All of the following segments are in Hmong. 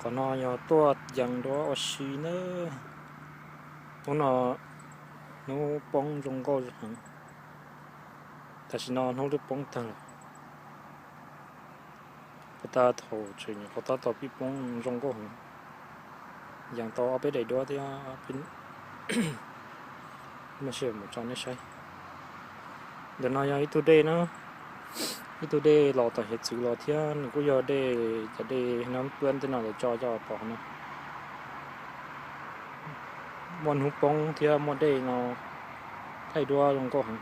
Qhov no yog tuaj yees duab ua si nawb. Hnub no hnub poob zoo nkauj heev. Tam sim no hnub twb poob tag lawm. Puag ta thaum tseem nyuam qhuav tab tom pib poob zoo nkauj heev. Yees tau ob peb daim duab thiab. Muaj sia mus tso nej saib. Ntawm no yog ib tug dej na, ib tug dej los tom hiav txwv los thiab nws kuj yog dej, cov dej nab puab tej no lawv tso coj pov no. Muaj hnub poob thiab muaj dej no thaij duab zoo nkauj heev.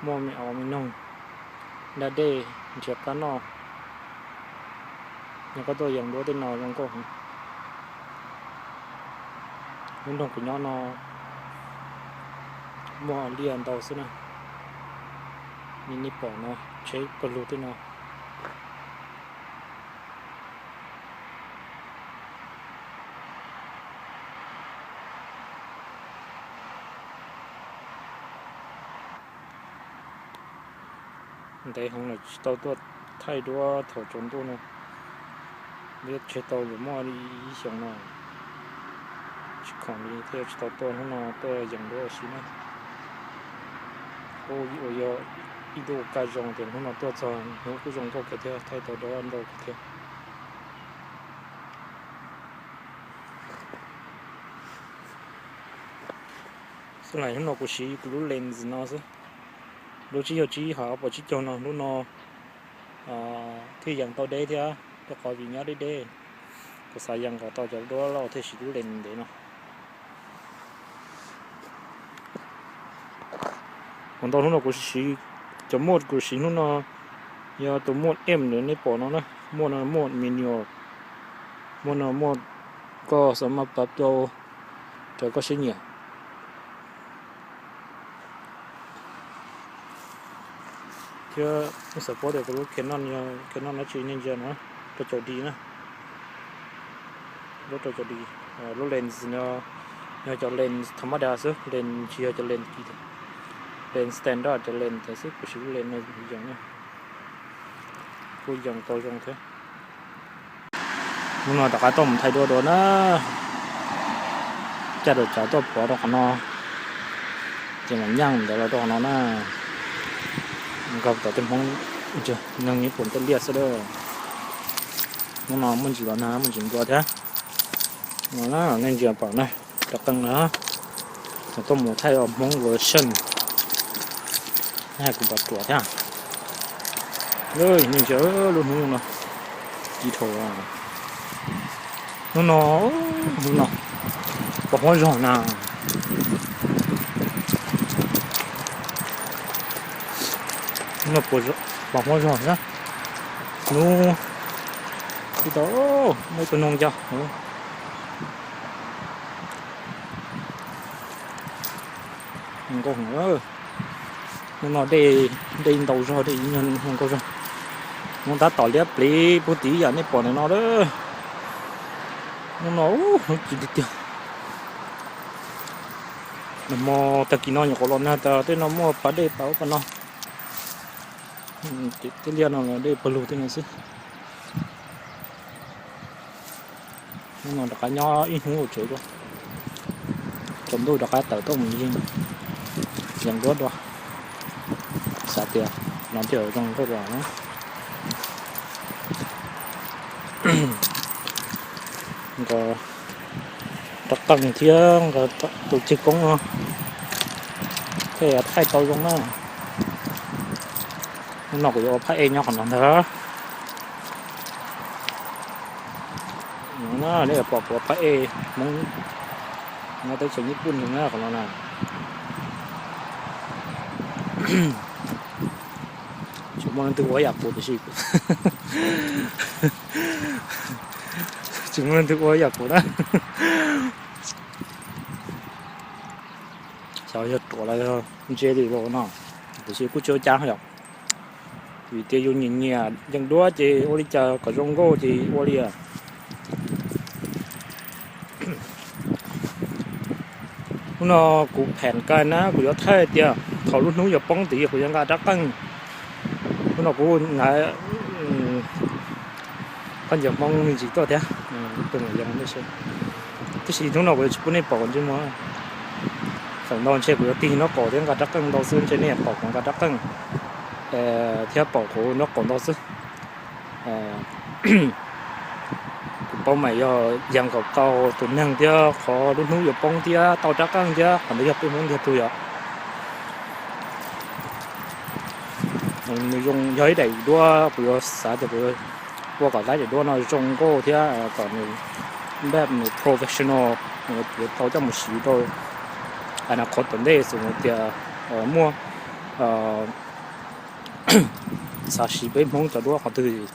Muaj me os me noog, da dej, nrhiav kab noj. Yog koj tuaj yees duab tej no zoo nkauj heev. Lub nroog kuv nyob no muaj liaj ntau xwb na. Li nej pom no, tsheb pawg lug tej no. Ntev heev lawm tsis tau tuaj thaij duab thaum tsaus ntuj no. Liab tseg tau yuav muaj li ib xyoos no, tsis khoom li thiaj tsis tau tuaj, hnub no tuaj yees duab ua si na. Kuj ua yog ib ntu kaj zoo tias hnub no tuaj txog hnub kuj zoo nkauj kawg thiab, thaij tau duab ntau kawg thiab. Xwb las hnub no kuv siv kuv lub lens no xwb. Lub tsib caug tsib hos ob puas tsib caug no, hnub no thiaj yees tau deb thiab, rau qhov vim nyob deb deb, kuv xav yees kom tau cov duab loj thiaj siv lub lens ntev no. Ua ntau hnub no kuv siv, cov muaj kuv siv hnub no yog tus muaj em ntawd nej pom no na, muaj no muaj minimal, muaj no muaj koj xav maj pab rau, rau koj siab nyiam. Thiab xav paub tias kuv lub Canon, Canon dab tsi nej ntsia no, rau caum D na. Lub rau caum D, lub lens no yog cov lens tham ma da xwb, lens tsis yog cov lens kis, lens standard, cov lens xwb, kuv siv lub lens no yees na. Kuj yees tau zoo thiab. Hnub no rov qab tuaj mus thaij duab dua na. Caj dua tsav tuaj pov rau qhov no, ces mam nyaj ntawd los rau qhov no na. Nkag tom tej Hmoob, neeg Nyij Pooj tej liaj xwb lawm. Hnub no muaj ntsis los nag muaj ntsis nplua thiab. No nej ntsia pom na, cov qeej na, tuaj mus thaij Hmoob version. Hais kuv pom ruam thiab. Nej ntsia lub hnub no, ci dhau. Hnub no, hnub no pos huab zog na. Pos huab zog na. Hnub tsis tau, muaj ib tug noog coj. Nkauj heev. Hnub no dej, dej ntau zog, dej nkauj zog. Hnub tab tom liab pliv puag tim yam nej pom ntawm no lawm. Hnub no hnub ci tiag tiag. Nag hmo tag kis no nyuam qhuav los nag tas tej no muaj pas dej pas ub pas no. Tej liaj no dej pawg lug tej no xwb. Hnub no rov qab nyob ib hnub tsev dua, tsaus ntuj rov qab tawm tuaj mus yees, yees duab dua. Xav tias no thiaj zoo nkauj dua na. Nqa rab qeej thiab nqa tus ceg koob no thiaj thaij tau zoo na. Hnub no kuv yuav ua phab ej nyob qhov no ntag. Nej pom kuv ua phab ej Hmoob nyob teb chaws Nyij Pooj na qhov no na. Tsis muaj leej twg ua ib yam kuv tiam sis, tsis muaj leej twg ua ib yam kuv na. Xyov yog ruam los yog ntse li los no, tiam sis kuj tsis ua cas yom. Vim tias yus nyiam nyiam yees duab ces ua li cas kom zoo nkauj ces ua li. Hnub no kuv pheem kawg na, kuv yuav thaij tias thaum lub hnub yuav poob tid kuv yuav nqa rab qeej. Hnub no kuv nqa, Koj nco Hmoob me ntsis tuaj thiab, tus mus yog tab sis hnub no kuv yuav tsis pub nej pom ntsej muag. Feem ntau ntshe kuv yuav tig nraub qaum thiab nqa rab qeej ntau xwb ntshe nej pom kuv nqa rab qeej thiab pom kuv nraub qaum ntau xwb. Kuv paub mas yog yees kom tau tus neeg thiab qhov lub hnub yuav poob thiab tau rab qeej thiab qhov ntawd yog peb Hmoob ntiag tug yom. Nws zoo yog ib daim duab kuv yuav xav tias kuv yuav ua kom daim duab no zoo nkauj thiab kom nws npaj nws professional, yuav tau coj mus siv rau a na qhov tom ntej xws tias muaj xav siv peb Hmoob cov duab qhov twg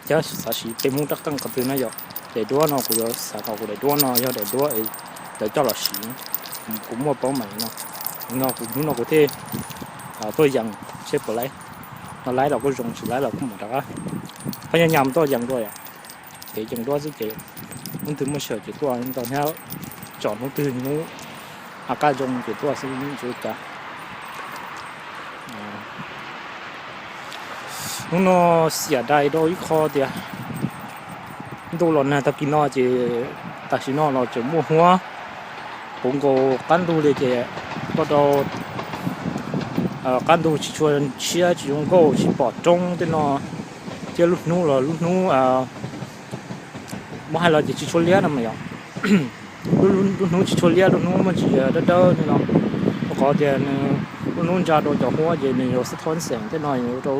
thiab xav siv peb Hmoob rab qeej qhov twg na yom. Daim duab no kuv yuav xav kom kuv daim duab no yog daim duab es lawv coj los siv. Kuv muaj paub mas no, no kuv hnub no kuv thiaj tuaj yees seb puas laib. No laib los kuj zoo, tsis laib los kuj mus rov qab. Phab nyab nyam tuaj yees dua yom, kev yees duab xwb ces hnub twg muaj sij hawm ces tuaj ntau thiab, tsom hnub twg hnub a kaj zoo ces tuaj xwb tsis ua cas. Hnub no xiam dais rau ib qho tias ntuj los nag tag kis no ces tam sim no los tseem muaj huab puv nkaus qab ntug li ces koj rau qab ntug tsis tshua tshiab tsis zoo nkauj tsis pom roob tej no, thiab lub hnub los lub hnub muab hais los ces tsis tshua liab no mas yom. Lub hnub tsis tshua liab, lub hnub muaj ntsis dawb dawb li no, rau qhov tias nws lub hnub ntsa rau cov huab ces nws yuav xab thoob xeem tej no rau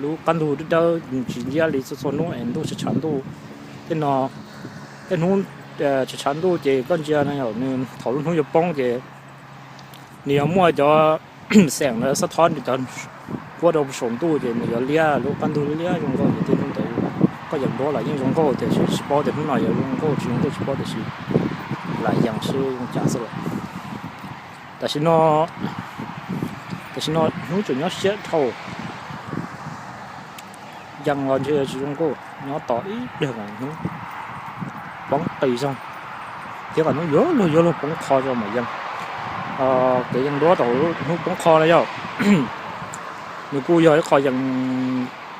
lub qab ntug dawb dawb tsis liab li txhua txhua hnub es ntuj tshav tshav ntuj tej no. Tej hnub tshav tshav ntuj ces koj ntsia no nws thaum lub hnub yuav poob ces nws yuav muaj cov xeem ntawd xab thoob cov huab rau saum ntuj ces nws yuav liab lub qab ntug liab zoo nkauj ces tej hnub ntawd koj yees duab los yeej zoo nkauj tiam sis tsis paub tias hnub no yuav zoo nkauj tsis zoo nkauj tsis paub tiam sis lam yees seb zoo cas xwb los. Tam sim no, tam sim no hnub tseem nyob siab dhau, yees los ntshe tsis zoo nkauj, nyob tos ib pliag mas hnub poob qis zog thiab kom hnub yuav luag yuav luag poob qho tso mam yees. Kev yees duab thaum hnub poob qho na yom, nws kuj yog ib qho yees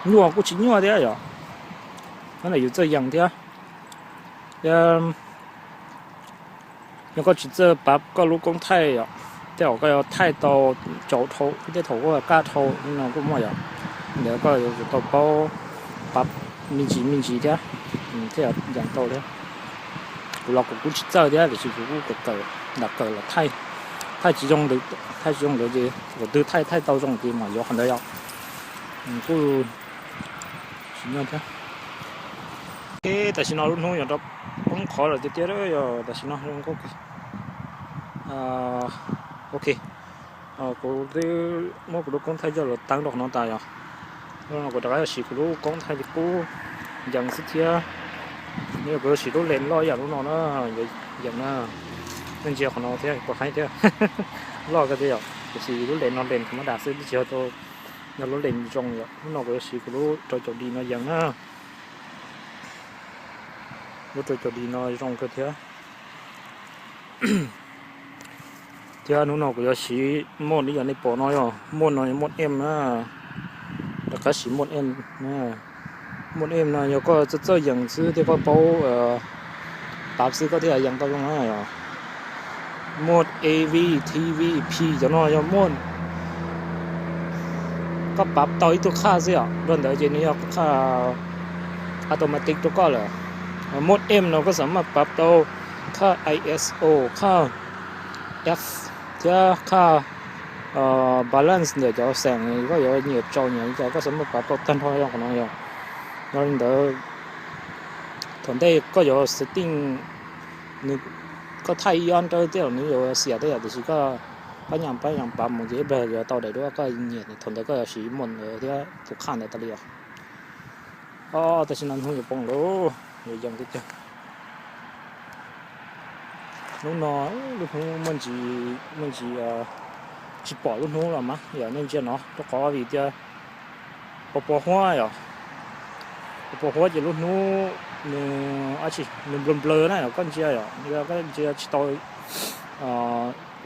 nyuaj kuj tsis nyuaj thiab yom. Nyob ntawm yus txawj yees thiab. Yog koj tsis txawj pav koj lub koob thaij yom, tej zaum koj yuav thaij tau tsaus dhau, tej thaum koj kaj dhau no kuj muaj yom. Ntawd koj yuav tsum tau paub pav me ntsis me ntsis thiab, thiaj yees tau thiab. Kuv los kuv kuj tsis txawj thiab tiam sis kuv kuj kawm kawm nram kawm los thaij, thaij tsis zoo, thaij tsis zoo ntawd ces thaum twg thaij thaij tau zoo ces mam yuav qhov ntawd yom. Kuj tsis nyuaj thiab. Tam sim no lub hnub yuav rov poob qho lawm tiag tiag, yog tam sim no zoo nkauj kawg. Ok, kuv twb muab kuv lub koob thaij coj los teeb rau qhov no tas yog. Kuv rov qab yuav siv kuv lub koob thaij li qub yees xwb thiab. Nws kuv yuav siv lub lens loj ib yam lub no na, yees na. Nej ntsia qhov no thiab puas haib thiab. Loj kawg thiab yom, tiam sis lub lens no lens thaum mab das xwb twb tsis yog tau yog lub lens zoo yom. Hnub no kuv yuav siv kuv lub rau caum D no yees na. Lub rau caum D no zoo kawg thiab. Thiab hnub no kuv yuav siv mode ib yam nej pom no yog mode no yog mode M na. Rov qab siv mode M na. Mode M no yog koj txawj txawj yees xwb thiab koj paub pav xwb koj thiaj yees tau zoo na yom. Mode A V, T V, P cov no yog mode koj pav tau ib tug khaj xwb yom, dua ntawd ces nws yog khaj automatic rau koj lawm. Mode M no koj xam maj pav tau khaj I S O, khaj F thiab khaj balance ntawm cov xeem koj yuav nyiam tsaus nyiam li cas koj xam maj pav tau tag nrho yog qhov no yog. Yog li ntawd thaum ntej koj yuav setting, nws, koj thaij ib ob nrawb tej zaum nws yuav xiam tej yam tiam sis koj pab nyam pab nyam pav mus ces ib pliag yuav tau daim duab koj nyiam thaum ntawd koj yuav siv mode ntawd thiab tus khaj ntawd tas li os. Tam sim no hnub yuav poob lawm, yuav yees tiag tiag. Hnub no lub hnub muaj ntsis, muaj ntsis tsis pom lub hnub los mas yog nej ntsia no rau qhov vim tias pos pos huab yom, pos pos huab ces lub hnub nws, nws nplawg nplawg na yom, koj ntsia yom, yog koj ntsia tsis tau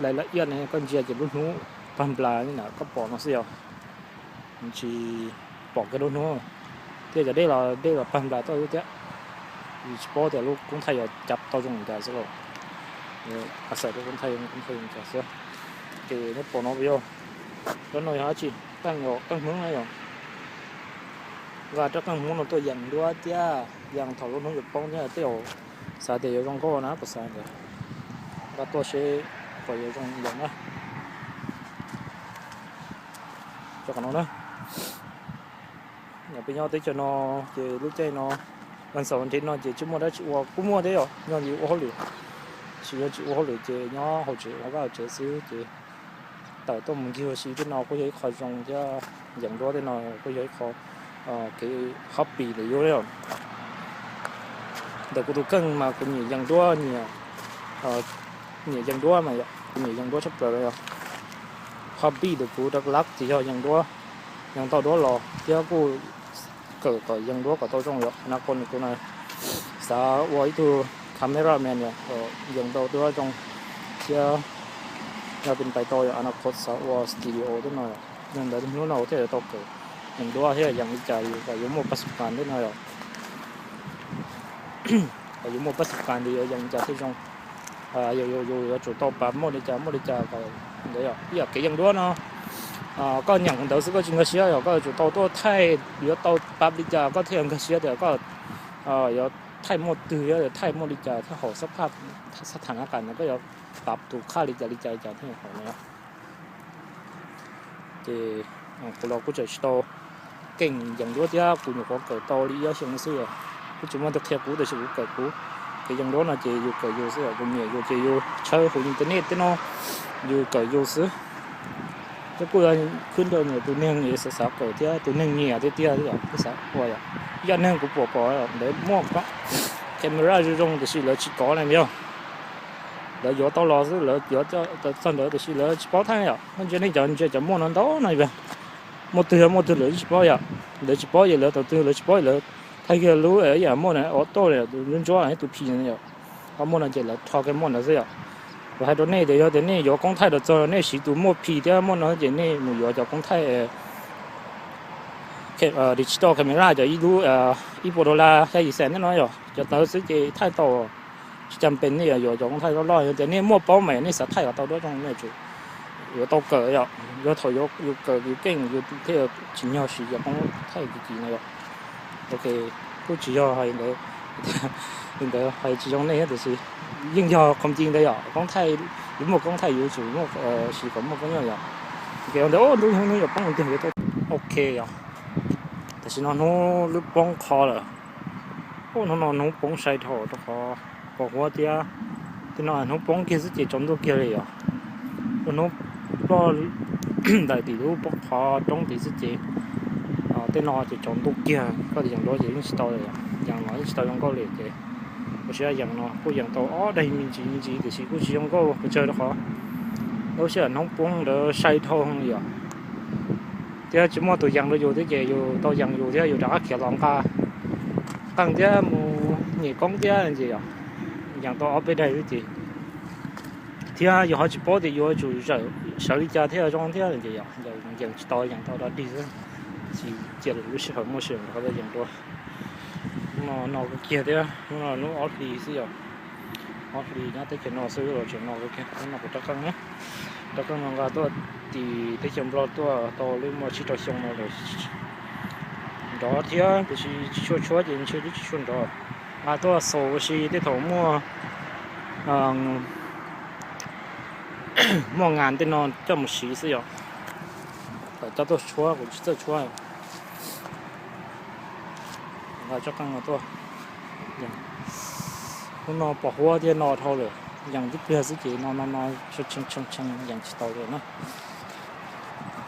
lais la iaj ne koj ntsia ces lub hnub pag nplas li na koj pom no xwb yog, tsis pom kiag lub hnub thiab cov dej los dej los pag nplas tuaj xwb thiab. Yus tsis paub tias lub koob thaij yuav cab tau zoo li cas xwb los, a xav rau koob thaij, koob thaij zoo li cas xwb. Ces nej pom no yog, lub no yog dab tsi? Qeej, qeej hmoob na yog. Nqa rab qeej hmoob no tuaj yees duab thiab yees thaum lub hnub yuav poob thiab tej zaum xav tias yuav zoo nkauj na, kuv xav ntawd. Nqa tuaj seb puas yuav zoo yees na. Cov qhov no na, peb nyob teb chaws no ces lub caij no, vas xaum vas thiv no ces tsis muaj dab tsi ua, kuj muaj thiab yom, yog yus ua hauj lwm, tsis yog tsis ua hauj lwm ces nyob hauv tsev ua vaj tsev xwb ces tawm tuaj mus ncig ua si tej no kuj yog ib qho zoo thiab. Yees duab tej no kuj yog ib qho kev hobby ntawm yus. Ntawm kuv tus kheej mas kuv nyiam yees duab, nyiam yees duab mas yom, kuv nyiam yees duab tshaj plaws li os. Hobby ntawm kuv rov lab ces yog yees duab, yees tau duab los thiab kuj kawm kom yees duab kom tau zoo yom. Na ko nws kuv na xav ua ib tug camera man yom, yees tau duab zoo thiab yog pes pais tau yom, na ko xav ua studio tej no. Yog ntawd hnub no thiaj yuav tau kawm yees duab thiab yees li cas yus kom yuav muaj pas xub kas tej no yom. Kom yuav muaj pas xub kas ces yuav yees li cas thiaj zoo. Yus yuav tsum tau pab muaj li cas muaj li cas kom ntawd yom. Ib yam kev yees duab no koj nyeem ntawd xwb koj tsis nkag siab yom, koj yuav tsum tau tuaj thaij, yuav tau pab li cas koj thiaj nkag siab tias koj yuav thaij muaj twg, yuav thaij muaj li cas thiaj haum xab phaj, xab tham na kas ntawd koj yuav pab tus qhaj li cas li cas li cas thiaj haum no. Ces kuv los kuj tseem tsis tau keej yees duab thiab kuv nyuam qhuav kawm tau li ob xyoo xwb yom. Kuj tsis muaj tus qhia kuv tiam sis kuv kawm kuv. Kev yees duab no ces yus kawm yus xwb yom, yus nyiam yus ces yus tshawb hauv internet tej no, yus kawm yus xwb. Thiab kuj yog khwb nrog tus neeg xav xav kawm thiab tus neeg nyiam tiag tiag xwb yom, kuj xav ua yom. Ib yam neeg kuv pom kom ntawd muaj camera zoo zoo tiam sis lawv tsis kov na yog. Lawv yuav tau los xwb, lawv yuav txog ntawd tiam sis lawv tsis paub thaij yom. Koj ntsia nej cov ntsia cov muaj no ntau no, muaj twg yog muaj twg lawv tsis paub yom. Lawv tsis paub ces lawv thaum twg lawv tsis paub lawv thaij kiag lub ib yam muaj na, auto ntsuab ntsuab tus phim yom. Ho muaj no ces lawv rho kiag muaj ntawd xwb yom. Kuv hais rau nej tias yog tias nej yuav koob thaij los txog nej siv tus muaj phim thiab muaj no ces nej mus yuav cov koob thaij digital camera cov ib lub ib puas dollar thiab yim xees tej no yom, cov ntawd xwb ces thaij tau. Tsis cas pes nej yuav yuav cov koob thaij loj loj, yog tias nej muaj paub mas nej xav thaij kom tau duab zoo nej yuav tsum yuav tau kawm yom. Yog thaum yus kawm yus keej yus thiaj tsim nyog siv cov koob thaij kim kim no yom. Ok, kuj tsis yog hais ntawd, li ntawd hais tsis zoo nej tiam sis yeej yog qhov ncig ntawd yom. Koob thaij, yus muaj koob thaij yus tsum muaj siv kom muaj koob nyob yom. Ces ntawd ntuj hnub yuav poob tiag yuav tau. Ok yom. Tam sim no hnub lub poob qho lawm. Hnub no hnub poob sai dhau rau qhov pos huab thiab. Tej no hnub poob kiag xwb ces tsaus ntuj kiag li yom. Lub hnub ploj ntais tim lub poob qhov roob tid xwb ces tej no ces tsaus ntuj kiag, koj yees duab ces yeej tsis tau li, yees los yeej tsis tau zoo nkauj li ces ua siab yees no kuj yees tau ob daim me ntsis me ntsis tiam sis kuj tsis zoo nkauj pes tsawg rau qhov lub sij hawm hnub poob ntawd sai dhau li yom. Thiab tsis muaj tus yees rau yus thiab ces yus tau yees yus thiab yus rov qab khiav los nqa qeej thiab mus nyem koob thiab ces yom, yees tau ob peb daim xwb ces thiab yus ho tsis paub tias yuav tsum sawv li cas thiaj zoo thiab ces yom, yees tsis tau, yees tau dog dig xwb. Tab sis cia lwm lub sij hawm muaj sij hawm rov qab yees dua. Hnub no no kiag thiab, hnub no hnub ob hlis xwb yom. Ob hlis nyob teb chaws no xwb los tseem no kiag. Hnub no kuv rab qeej na, rab qeej no nqa tuaj tim teb chaws Nplog tuaj tau li muaj tsib rau xyoo no lawm. Nrov thiab tiam sis tsis tshua tshuab ces ntshe twb tsis tshua nrov. Nqa tuaj xaus ua si tej thaum muaj muaj ngas tej no coj mus siv xwb yom. Tawm coj tuaj tshuab kuv tsis txawj tshuab. Nqa rab qeej no tuaj. Hnub no pos huab thiab no dhau lawm, yees tib pliag xwb ces no no no tshee tshee tshee yees tsis tau li na.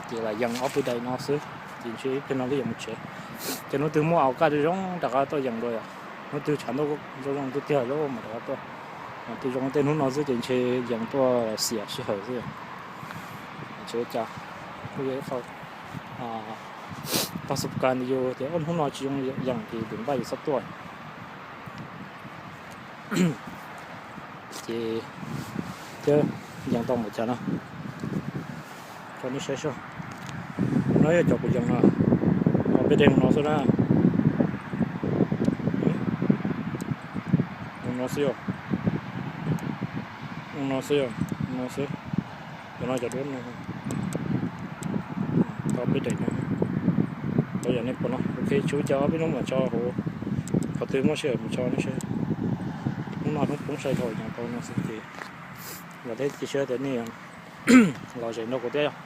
Ces lam yees ob peb daim no xwb ces ntshe ib pliag no twb yuav mus tsev. Ces hnub twg muaj aus kaj zoo rov qab tuaj yees dua yom. Hnub twg tshav ntuj zoo zoo tiag tiag lawm mas rov qab tuaj. Twb zoo tej hnub no xwb ces ntshe yees tuaj xiam sij hawm xwb yom. Tsis ua cas, kuj yog ib qho pas xub kas yus tias hnub no tsis zoo yees ces tus npaj yus txhob tuaj. Ces thiab yees tau npaum cas no, rau nej saib soj. No yog cov kuv yees no, peb dej no xwb na. Xwb yog, no xwb yog, no xwb. Cov no cov duab no, tau peb daim no. Tau yam nej pom no, ok, tsuav cov ob peb hnub mam tso hauv, qhov twg muaj sij hawm mam tso no seb. Hnub no hnub poob sai dhau, nyob tau no xwb ces, yog thiab cia siab tias nej los zem nrog kuv thiab yog.